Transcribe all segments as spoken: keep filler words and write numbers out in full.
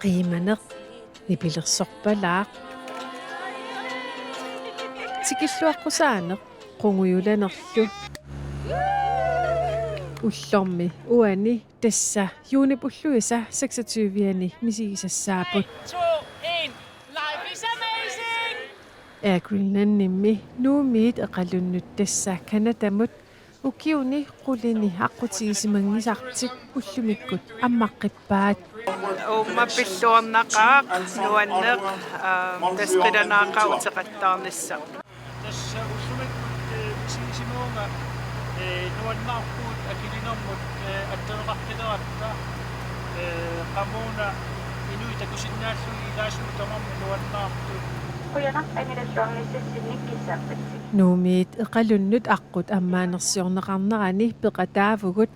Qiimaneq, nipilersorpalaaq, tikilluaqqusaaneq, qungujulanerlu. Ullormi uani tassa juunip ulluisa seksogtyve-ani misigisassaapput. Air Greenlandimmi Nuummiit Eqalunnut tassa Canadamut ukiuni qulini aqqutigisimanngitsartik ullumikkut ammaqqippaat. Uumma pilluarnaqaaq, nuanneq, aa, tassa qilanaaqaaq uteqattaarnissaq. Tassa ullumikkut, ee, misigisimavunga, ee, nuannaarpugut Akilinermut, ee, attaveqaqqileratta, ee, qamuuna inuit takusinnaallugit ilaasugut tamarmik nuannaartut. Qujanaq angilalluarnissassinnik kissaappassi. Nuummiit Eqalunnut aqqut ammaanersiorneqarnerani peqataavugut,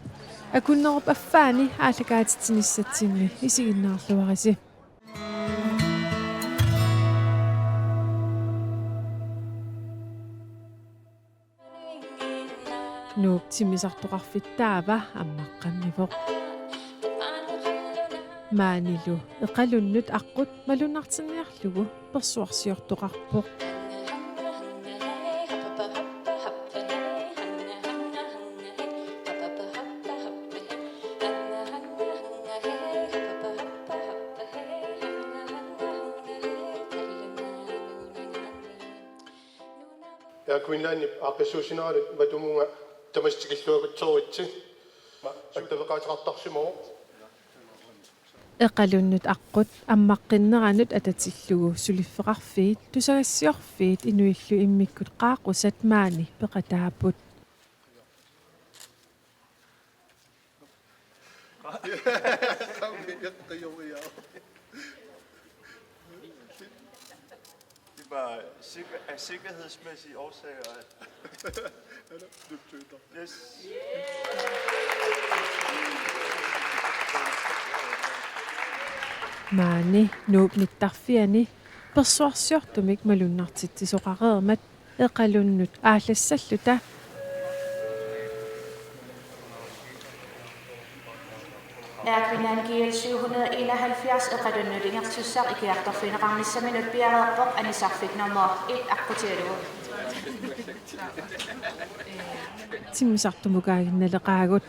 akunnerup affaani aallakaatitsinissatsinni isiginnaarluarisi. Nuup timmisartoqarfittaava ammaqqammivoq. Maanilu Eqalunnut aqqut malunnartinniarlugu persuarsiortoqarpoq. Air Greenlandip aaqqissuussinerani matumunga tamassi tikilluaqqusaaritsi. Attaveqaateqartarsimavoq. Eqalunnut aqqut ammaqqinneranut atatillugu suliffeqarfiit, tusagassiorfiit inuillu immikkut qaaqqusat maani peqataapput. Det var sikker-, af sikkerhedsmæssige årsager. Yes. Maani Nuup nittarfiani persuarsiortumik malunnartitsisoqareermat Eqalunnut aallassalluta. Air Greenland G L syv hundrede enoghalvfjerds Eqalunnut ingerlassaq ikiartorfigineqarnissaminut piareerpoq anisarfik nummer et aqqutigalugu. Timmisartumukaaginnaleqaagut.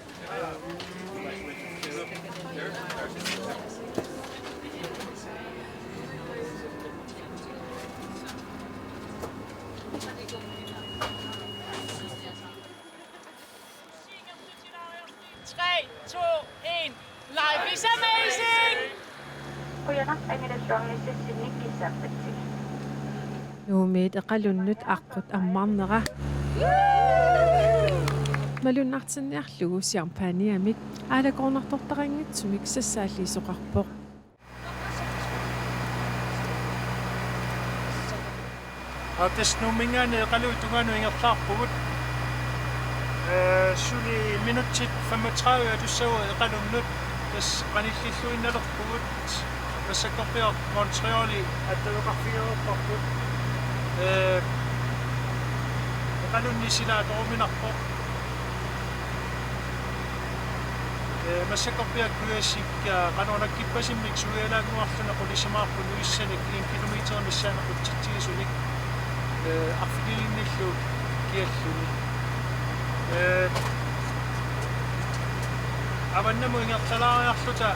Tre, to, en. Life is amazing! Qujanaq angilalluarnissassinnik kissaappassi. Nuummiit Eqalunnut aqqut ammarnera malunnartinniarlugu champagnamik aalakoornartortaqanngitsumik sassaalliisoqarpoq. Aa, tassa Nuumminngaanniit Eqaluit tungaanut ingerlaarpugut. Ee, suli minutsit femogtredive atussavagut Eqalunnut, tassa qanillilluinnalerpugut. Massakkorpiaq Montreali attaveqarfigereerparput. Ee, Eqalunni sila atoruminarpoq. Ee, massakkorpiaq kujasik, aa, qanoq nakkippasimik suialaannguarluni qulisimaarput nuissanik en kilometer missaani qutsitsigisunik, ee, arfinilinnilu kialluni. Ee, avannamut ingerlalaariarluta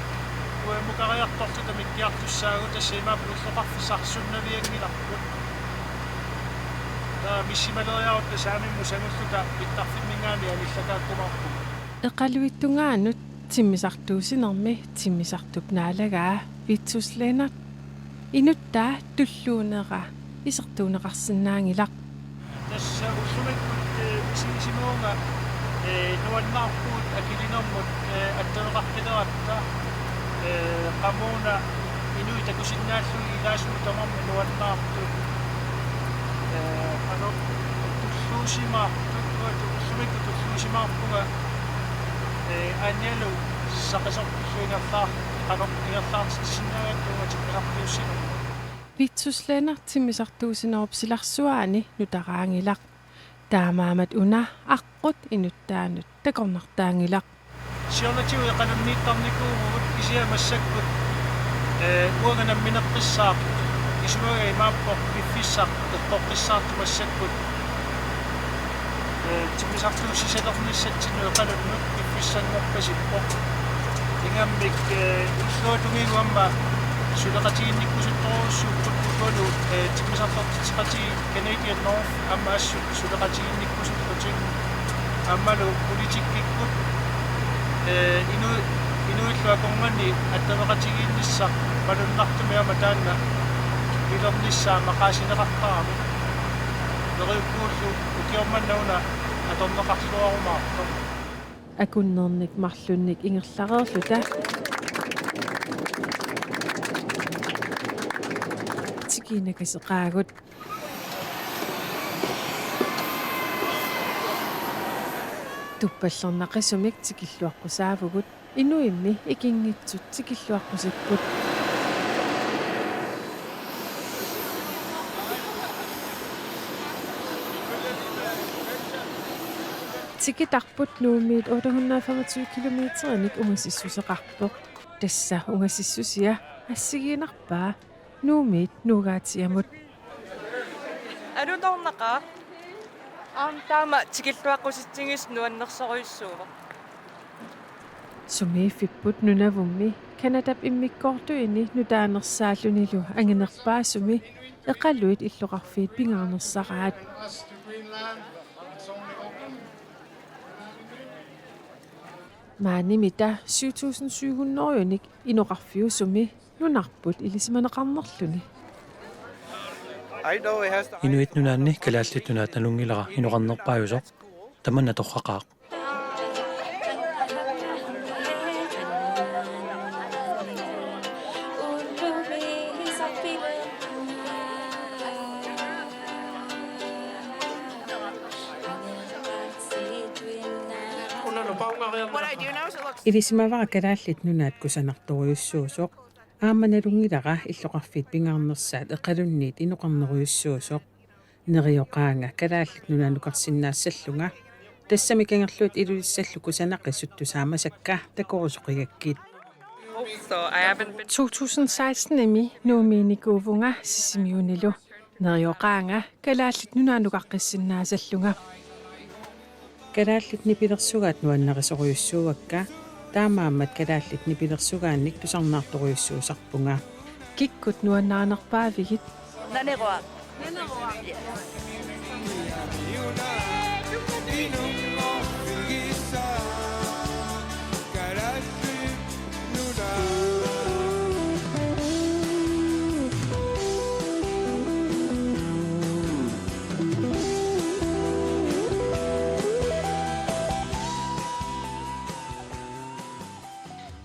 uimmukariartorluta mikkiartussaagut, tassa imaappoq ulloqarfik sarsunnavianngilarput. Taava missimaleriarutta saamimmut sangulluta pittarfimminngaanniit anillakaakkumaarpugut. Eqaluit tungaanut timmisartuussinermi timmisartup naalagaa Vittus Lennert inuttaa tulluunera isertuunneqarsinnaanngilaq. Tassa ullumikkut, ee, misigisimavunga, ee, nuannaarpugut Akilinermut, ee, attaveqaqqileratta, ee, qamuuna inuit takusinnaallugit ilaasugut tamarmik nuannaartut. Ee, qanoq tulluusimaartut, uanga ullumikkut tulluusimaarpunga, ee, Anjalu Saqisorpullu ingerlaar-, qanoq ingerlaartitsisinnaagatta uanga tikkusarpiussinera. Vittus Lennert timmisartuussinerup silarsuaani nutaraanngilaq. Taamaammat una aqqut inuttaanut takornartaanngilaq. Siornatigut Eqalunniittarnikuuvugut, kisianni massakkut Ee, uanga nammineqqissaaq isumaga imaappoq piffissaq eqqoqqissaartoq massakkut, ee, timmisartuussisalernissatsinnut Iqalunnut piffissanngorpasippoq. Ingammik, ee, ulluatungiuamma suleqatiginnikkusuttorujussuupput uagut, ee, timmisartortitseqatigiit Canadian North aamma assut suleqatiginnikkusukkutik aammalu politikkikkut, ee, inu-, inuillu akornanni attaveqatigiinnissaq malunnartumik aamma taanna pilernissaa maqaasineqartaramik. Neriuppungalu ukioq manna una atorneqarluarumaartoq. Akunnernik marlunnik ingerlareerluta tikiinnakaseqaagut. Tuppallernaqisumik tikilluaqqusaavugut, inuimmi ikinngitsut tikilluaqqusipput. Tikitarput Nuummiit otte hundrede og femogtyve kilometerinik ungasissuseqarpoq. Tassa ungasissusia assigiinnarpaa Nuummiit Nuugaatsiamut. Alutornaqaaq. Aamma taama tikilluaqqusitsigisoq nuannersorujussuuvoq. Sumiiffipput Nunavummi Canadap immikkoortuini nutaanersaallunilu anginerpaasumi Iqaluit illoqarfiit pingaarnersaraat. Maanimita syv tusind syv hundrede-nik inoqarfiusumi nunarput ilisimaneqarnerluni. Inuit Nunaanni Kalaallit Nunaat nalunngilara inoqarnerpaajusoq, tamanna torraqaaq. Ilisimavara Kalaallit Nunaat kusanartorujussuusoq, aamma nalunngilara illoqarfiit pingaarnersaat Iqalunniit inoqarnerujussuusoq. Nerioqaanga Kalaallit Nunaanukarsinnaassallunga. Tassami kangerluit Ilulissallu kusanaqisut tusaamasakka takorusoqigakkit. So I haven't been. To tusind seksten-imi Nuummiinnikuuvunga Sisimiunilu. Nerioqaanga Kalaallit Nunaanukaqqissinnaasallunga. Kalaallit nipilersugaat nuannarisorujussuuakka, taamaammat kalaallit nipilersugaannik tusarnaartorujussuusarpunga. Kikkut nuannarinerpaavigit? Naneroaq.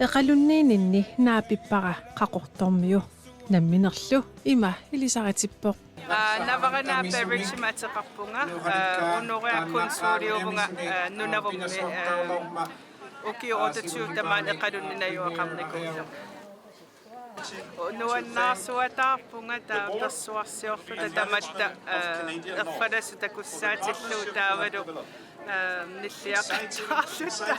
Iqalunniinninni naapippara Qaqortormiu. Namminerlu ima ilisaritippoq. Aa, Navarana Beverage-imi ateqarpunga, aa, Honorea Konsuliuvunga, aa, Nunavummi, aa, ukiut otteogtyve tamaat Iqalunni najugaqarnikuullugu. Nuannaarsuataarpunga taava persuarsiorluta tamatta, aa, erfalasut takussaatillugu taavalu, aa, nilliaqattaarluta.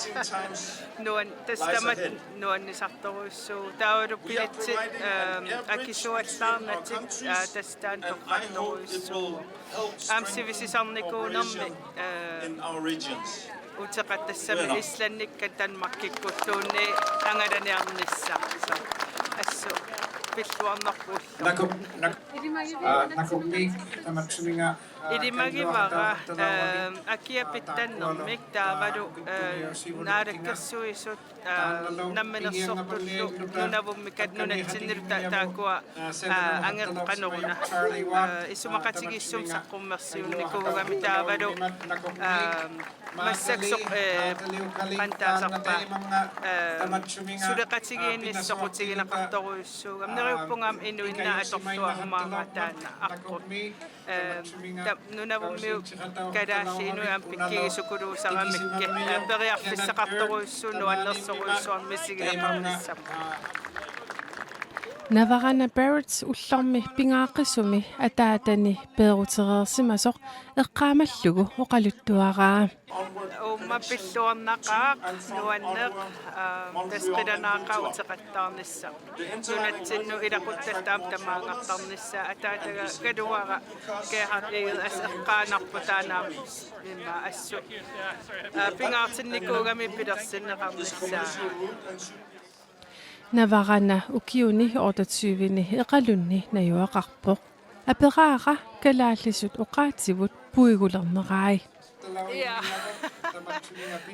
Nuan-, tassa tamatta nuannisartorujussuuvoq. Taavalu piatsit, aa, akisuallaarnatik, aa, tassa taanna torrartorujussuuvoq. Aamma sivisisarnikuunermi, aa, uteqattassami Islandikka Danmarkikkulluunniit angalaniarnissaq. So, assut pilluarnerput ulloq. Naku-, nak-, aa, nakummiik tamatsuminnga, aa, ilimagivara, aa, akia pitsannermik taavalu, aa, Naalakkersuisut, aa, namminersortullu Nunavummi kat-, nunatsinnilu ta-, taakkua, aa, angeqqaneruna, aa, isumaqatigiissumik saqqummersiunnikuugami taavalu, aa, massakkut soq-, ee, qanoq taasarpaa, ee, suleqatigiinnissoq soqutigineqartorujussuugami. Neriuppunga aamma inuinnaat atorluarumaaraat taanna aqqut. Ee, ta-, Nunavummiut kalaallit inuit aamma pikkigisukuluusaramikkit, ee, periarfissaqartorujussuuvoq nuannersorujussuarmik misigineqarnissamut. Navarana Barretts ullormi pingaaqisumi ataatani peerutereersimasoq eqqaamallugu oqaluttuaraa. Uumma pilluarnaqaaq nuanneq, aa, tassa qilanaaqaaq uteqattaarnissaq. Nunatsinnut ilaquttallu aamma tamaanngartarnissaa, ataatagaluara Gerhard Egede assut eqqaanarpoq taanna aamma immaqa assut, aa, pingaartinnikuugami pilersinneqarnissaa. Navarana ukiuni otteogtyveni Eqalunni najugaqarpoq. Aperaara kalaallisut oqaatsivut puigulernerai. Ja.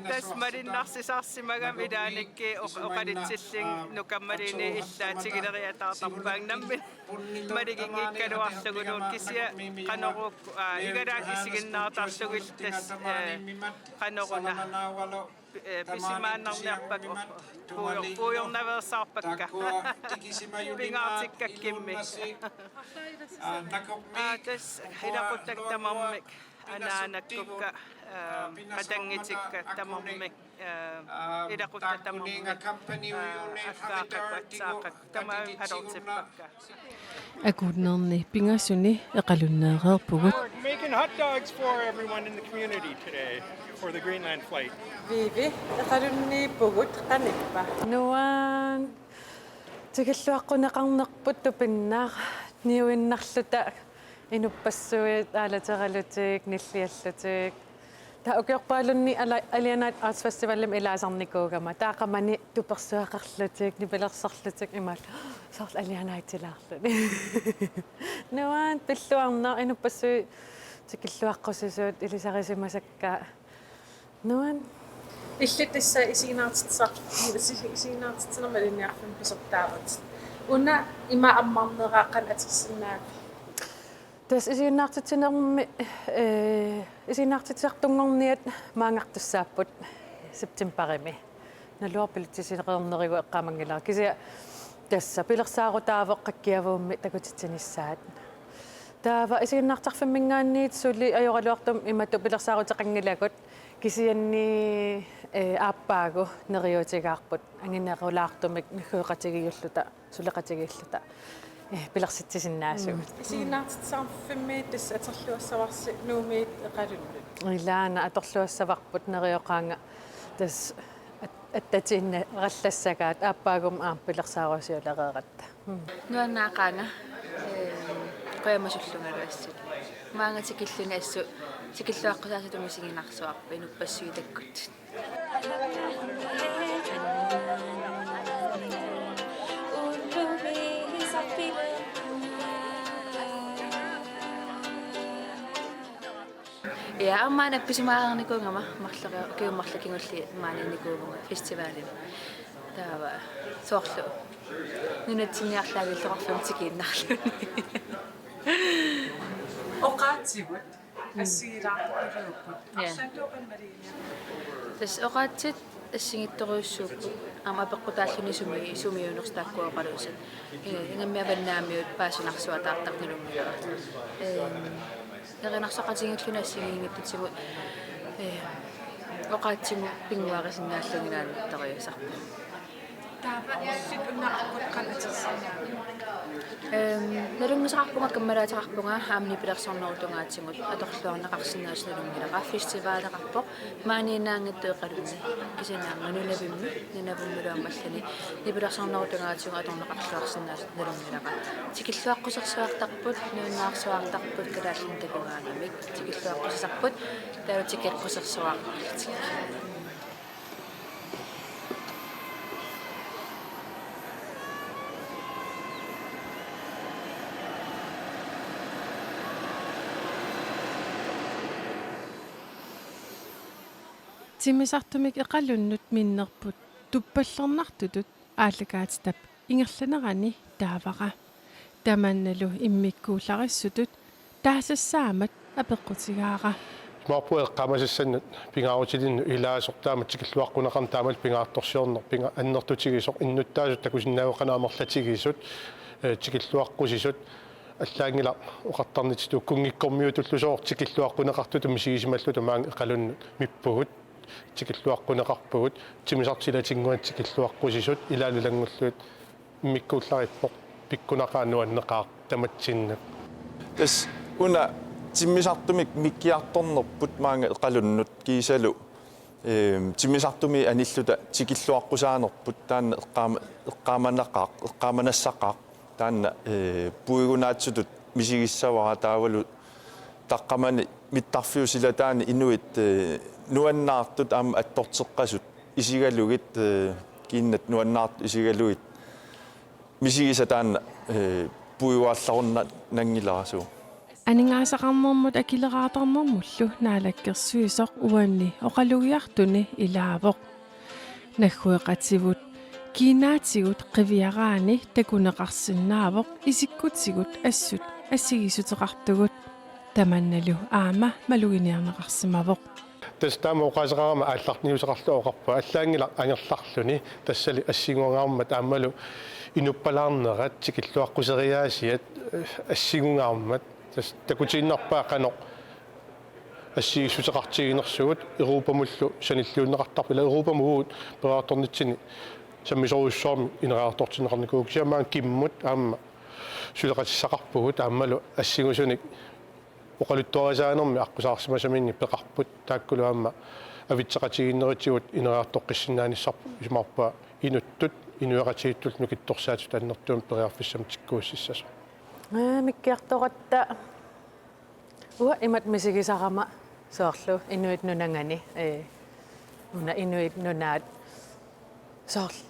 Tassa malinnarsisarsimagami ilaannikkut oq-, oqalutsillugu nukammalini illaat tiguleriataartarpaannga nammineq maluginngikkaluarlugulu kisianni qanoq uk-, aa, igalaat isiginnaartarlugit tassa, ee, qanoruna. Pi-, ee, pisimaannarniarpakka, puujor-, puujornaveersaarpakka. Pingaartikkakkimmi. Aa, tassa ilaquttakka tamarmik, anaanakkukka, aa, qatanngutikka tamarmik, aa, ilaquttakka tamarmik, aa, aggaaqakkut, atsaaqqakkut, tamarmik atortippakka. Akunneri pingasuni Eqalunneereerpugut. We're making hot dogs for everyone in the community today for the Greenland flight. Vivi, Eqalunniippugut, qanoq ippa? Nuann, tikilluaqquneqarnerput tupinnaq, niuinnarluta inuppassuit aalateralutik, nilliallutik. Taava ukiorpaalunni ala-, Alianaat Arts Festivalimi ilaasarnikuugama. Taava qamani tupersuaqarlutik, nipilersorlutik imaat. Soorlu Alianaatilaarluni. Nuann, pilluarnaq, inuppassuit tikilluaqqusisut ilisarisimasakka. Nuann. Illit tassa isiginnaartitsisar-, isi-, isiginnaartitsinermi ilinniarfimmi pisortaavutit. Una ima ammarnera qanoq atorsinnaaviuk? Tassa isiginnaartitsinermi, ee, isiginnaartitsisartunngorniat maanngartussaapput septembarimi. Naluara billetsit silereernerigut eqqaamanngilara. Kisianni tassa pilersaarutaavoq qakkiavuummi takutitsinissaat. Taava isiginnaartarfimminngaanniit suli ajoraluartumik imatut pilersaaruteqanngilagut kisianni, ee, aappaagu neriuutigaarput anginerulaartumik naggueqatigiilluta. Suleqatigiilluta, eh, pilersitsisinnaasugut. Isiginnaartitsisarfimmi tassa atorluassavarsi Nuummiit Eqalunnut. Ilaana atorluassavarput neriuqaanga tassa at-, attatiinneqallassagaat aappaagu aamma pilersaarusiulereeratta. Mm. Nuannaaqaanga, eh, qujamasullungalu assut. Maanga tikilluni assut tikilluaqqusaasutut misiginarsuarput inuppassuit takkutut. Ja, aamma nappisimaarnikuugama marlori ukiut marluk kingulliit maaniinnikuuvunga festivalimi. Taava soorlu nunatsinni arlaat illoqarfimmi tikiinnarluni. Oqaatsigut assigilaartorujuupput. Ja. Arlaannguaq qanoq maliginia? Tassa oqaatsit assigiittorujussuupput. Aamma apeqqutaalluni sumi, sumiunersoq taakkua oqaluusut. Ee, ingammik avannaamiut paasinarsuaq taartarnulunngilaq. Ee, erinarsoqatigiilluni assigiinngitsutigut, ee, oqaatsimut pinnguarisinnaallunga naanittorujussuusarput. Taava illit una aqqut qanoq atorsinnaaviuk? Ehm, nalunngisaqarpunga, kammalaateqarpunga aamma nipilersornerup tungaatigut atorluarneqarsinnaasut nalunngilara. Festivaleqarpoq maaniinnaanngitsoq Eqalunni. Kisianni aamma nunavimmi, nunavimmilu aamma allani nipilersornerup tungaatigut atorneqarluarsinnaasut nalunngilara. Tikilluaqqusersuartarput, nuannaarsuartarput, kalaallinut takugaangamik tikilluaqqusisarput, taava tikilluaqqusersuartarput. Timmisartumik Eqalunnut minnerput tuppallernartutut aallakaatitap ingerlanerani taavara. Tamannalu immikkuullarissutut taasassaammat apeqqutigaara. Imaappoq eqqaamasassannut pingaarutilinnut ilaasortaammat tikilluaqquneqarneq taamalu pingaartorsiorneq pinga-, annertutigisoq innuttaasut takusinnaavat qanoq amerlatigisut, ee, tikilluaqqusisut allaanngilaq oqartarnitsitut kunngikkormiutullusoq tikilluaqquneqartutut misigisimalluta maanga Eqalunnut mippugut tikilluaqquneqarpugut timmisartut silatinnguanik tikilluaqqusisut ilaalu ilanngullugit immikkuullarippoq pikkunaqaaq, nuanneqaaq tamatsinnut. Tassa una timmisartumik mikkiartornerput maanga eqalunnut kiisalu, ehm, timmisartumi anilluta tikilluaqqusaanerput taanna eqqaama-, eqqaamanaqaaq, eqqaamanassaqaaq. Taanna, eh, puigunaatsutut misigissavara taavalu taqqamani mittarfiup silataani inuit, eh, nuannaartut aamma attorteqqasut isigalugit, eh, kiinnat nuannaartut isigalugit misigisat taanna, eh, puiguallarunna-, nanngilara suu. Aningaasaqarnermut akileraartarnermullu naalakkersuisoq uanni oqalugiartuni ilaavoq. Naggueqativut kiinaatigut qiviaraanni takuneqarsinnaavoq isikkutigut assut assigiissuteqartugut. Tamannalu aamma maluginiarneqarsimavoq. Tassa taama oqaaseqarama aallarniuseqarlunga oqarpunga allaanngilaq angerlarluni tassali assingungaarmat aammalu inuppalaarnerat tikilluaqquseriaasiat, eh, assingungaarmat tassa takutiinnarpaa qanoq assigiissuteqartiginersugut Europamullu sanilliunneqartarpoq ila Europamut uagut periartornitsinni sammisorujussuarmik ineriartortinneqarnikuuvugut kisianni maani kimmut aamma suleqatissaqarpugut aammalu assingusunik oqaluttuarisaanermi aqqusaarsimasaminnik peqarput taakkulu aamma avitseqatigiinnerisigut ineriartoqqissinnaanissarput isumaqarpunga inuttut inuiaqatigiittullu nukittorsaatitut annertuumik periarfissamik tikkuussissasoq. Ee, mikkiartoratta uanga imatut misigisarama soorlu Inuit Nunangani, ee, una Inuit Nunaat soorlu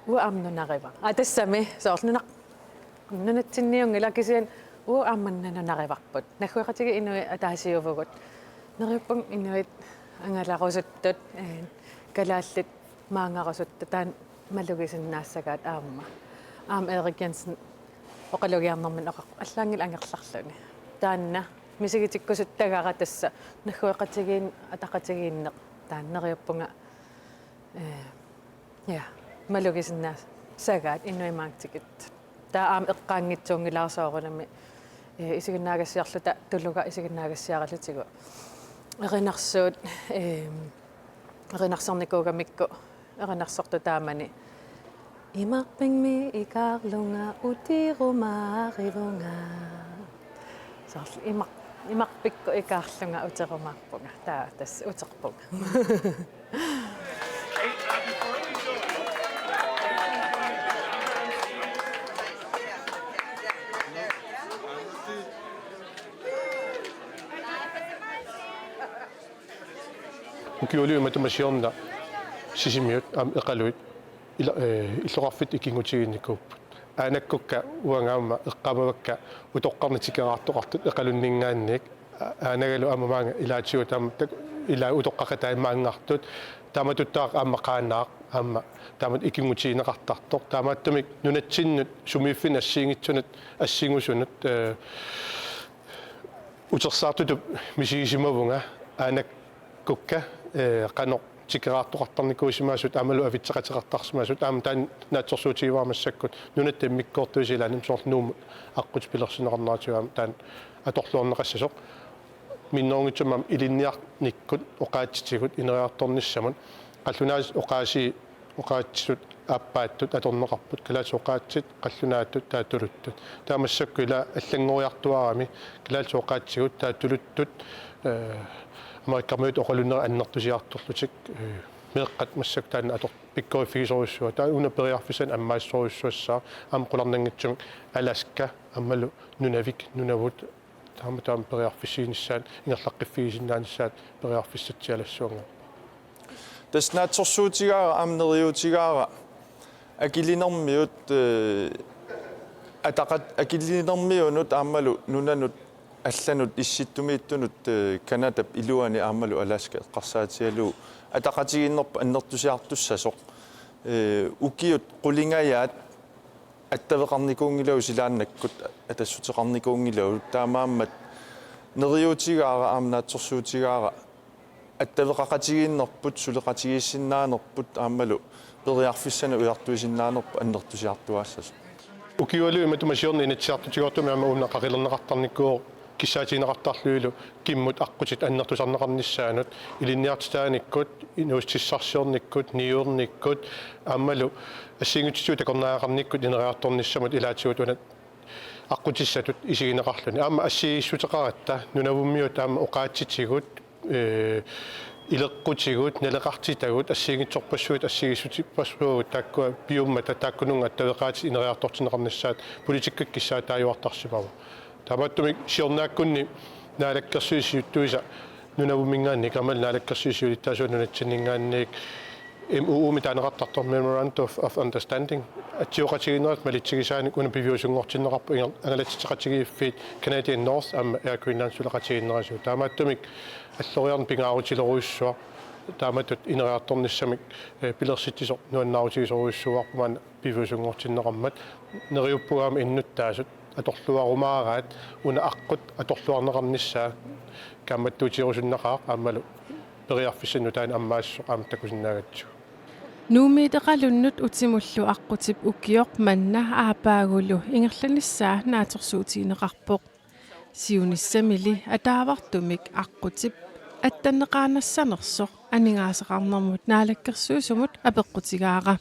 uanga aamma nunarivara. Aa, tassami soorlu nunaq-, nunatsinniunngilaq kisianni uagut aamma manna nunarivarput. Naggueqatigiit inuit ataasiuvugut. Neriuppunga inuit angalarusuttut, ee, kalaallit maanngarusuttut taanna malugisinnaassagaat aamma. Aamma Erik Jensen oqalugiarnermini oqarpoq allaanngilaq angerlarluni. Taanna misigitikkusuttagara tassa naggueqatigiin-, ataqatigiinneq taanna neriuppunga, ee, ja, malugisinnaassagaat inuit maanga tikittut. Taava aamma eqqaanngitsuunngilara soorunami, ee, isiginnaagassiarluta tuluga isiginnaagassiaralutigu. Erinarsuut, ee, erinarsornikuugamikku erinarsortut taamani. Imarpimmi ikaarlunga utirumaarivunga. Soorlu imaq-, imarpikkut ikaarlunga utirumaarpunga. Taava tassa uterpunga. Ukiuliup matuma siorna Sisimiut aamma Iqaluit ila-, ee, illoqarfittut ikinngutigiinnikuupput. Aanakkukka uanga aamma eqqaamavakka utoqqarnik tikeraartoqartut Iqalunninngaanniit, a-, aanagalu aamma maanga ilaatigut aamma tak-, ilaa utoqqaqatai maanngartut. Taamatuttaaq aamma Qaanaaq aamma taamatut ikinngutigineqartartoq. Taamaattumik nunatsinnut sumiiffinni assigiinngitsunut assingusunut, ee, utersaartutup misigisimavunga aanakkukka, ee, qanoq tikeraartoqartarnikuusimasut aammalu avitseqateqartarsimasut aamma taanna naatsorsuutigivara massakkut nunatta immikkoortuisa ilaanni soorlu Nuummut aqqutit pilersinneqarneratigut aamma taanna atorluarneqassasoq. Minnerunngitsumik aamma ilinniarnikkut oqaatsitigut ineriartornissamut qallunaat oqaasii oqaatsitut aappaattut atorneqarput, kalaallisut oqaatsit, qallunaatut taava tuluttut. Taava massakkut ila allanngoriartuarami kalaallisut oqaatsigut taava tuluttut, ee, amerikkarmiut oqalunneri annertusiartorlutik, ee, meeqqat massakkut taanna ator-, pikkoriffigisorujussuuaat. Taava una periarfissanik ammaassorujussuassaaq, aamma qularnanngitsumik Alaska, aammalu Nunavik, Nunavut, taama taama periarfissiinissaat, ingerlaqqiffigisinnaanissaat periarfissatsialassuanngorpoq. Tassa naatsorsuutigaara aamma neriuutigaara Akilinermiut, ee, ataqat-, Akilinermiunut aammalu nunanut allanut Issittumiittunut, ee, Canadap iluani aammalu Alaska eqqarsaatigalugu ataqatigiinnerput annertusiartussasoq. Ee, ukiut qulingajaat attaveqarnikuunngilagut silaannakkut atassuteqarnikuunngilagut taamaammat neriuutigaara aamma naatsorsuutigaara attaveqaqatigiinnerput suleqatigiissinnaanerput aammalu periarfissanik ujartuisinnaanerput annertusiartuaassasoq. Ukiualu imatuma siorna Inatsisartutigoortumik aamma una qaqilerneqartarnikuuvoq Kissaatigineqartarluinnarlugu kimmut aqqutit annertusarneqarnissaannut, ilinniartitaanikkut, inuussutissarsiornikkut, niuernikkut, aammalu assigiinngitsutigut takornariaqarnikkut ineriartornissamut ilaatigut una aqqutissatut isigineqarluni. Aamma assigiissuteqaratta Nunavummiut aamma oqaatsitigut, ee, ileqqutigut, naleqartitagut, assigiinngitsorpassuit, assigiissutipassuagut, taakkua piummata, taakkununnga attaveqaatit ineriartortinneqarnissaat politikkikkut kissaataajuartarsimavoq. Taamaattumik siornaakkunni naalakkersuisut siuttuisa Nunavumminngaanniit aammalu naalakkersuisut siulittaasuat nunatsinninngaanniit M O U-mik taaneqartartoq, Memorandum of, of Understanding, atsioqatigiinnerat malitsigisaanik una piviusunngortinneqarpoq inger-, angalatsitseqatigiiffiit Canadian North aamma Air Greenland suleqatigiinnerisigut. Taamaattumik alloriarneq pingaarutilerujussuaq, taamatut ineriartornissamik, eh, pilersitsisoq nuannaarutigisorujussuuarpoq maanna piviusunngortinneqarmat. Neriuppunga aamma innuttaasut atorluarumaaraat una aqqut atorluarneqarnissaa kaammattuutigerusunnaqaaq aammalu periarfissanut taanna ammaassisoq aamma takusinnaagatsigu. Nuummiit Eqalunnut utimullu aqqutip ukioq manna aappaagulu ingerlanissaa naatsorsuutigineqarpoq. Siunissamili ataavartumik aqqutip attanneqaannassanersoq aningaasaqarnermut naalakkersuisumut apeqqutigaara.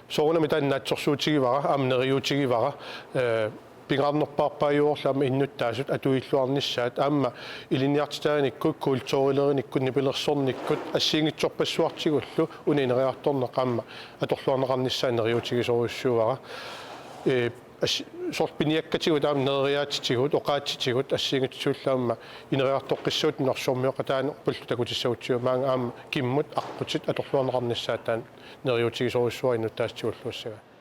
Soorunami taanna naatsorsuutigivara, aamma neriuutigivara, eh, pingaarnerpaarpaajuvorlu aamma innuttaasut atuilluarnissaat, aamma ilinniartitaanikkut, kulturilerinikkunni pilersornikkut, assigiinngitsorpassuartigullu una ineriartorneq aamma atorluarneqarnissaa neriuutigisorujussuuara. Eh, as-, soorlu piniakkatigut aamma nereriaatsitigut, oqaatsitigut, assigiinngitsutigullu aamma ineriartoqqissagutsigu nunarsuarmioqataanerpullu takutissagutsigu, maanga aamma kimmut aqqutit atorluarneqarnissaat taanna neriuutigisorujussuuara innuttaasut tigulluassagaat.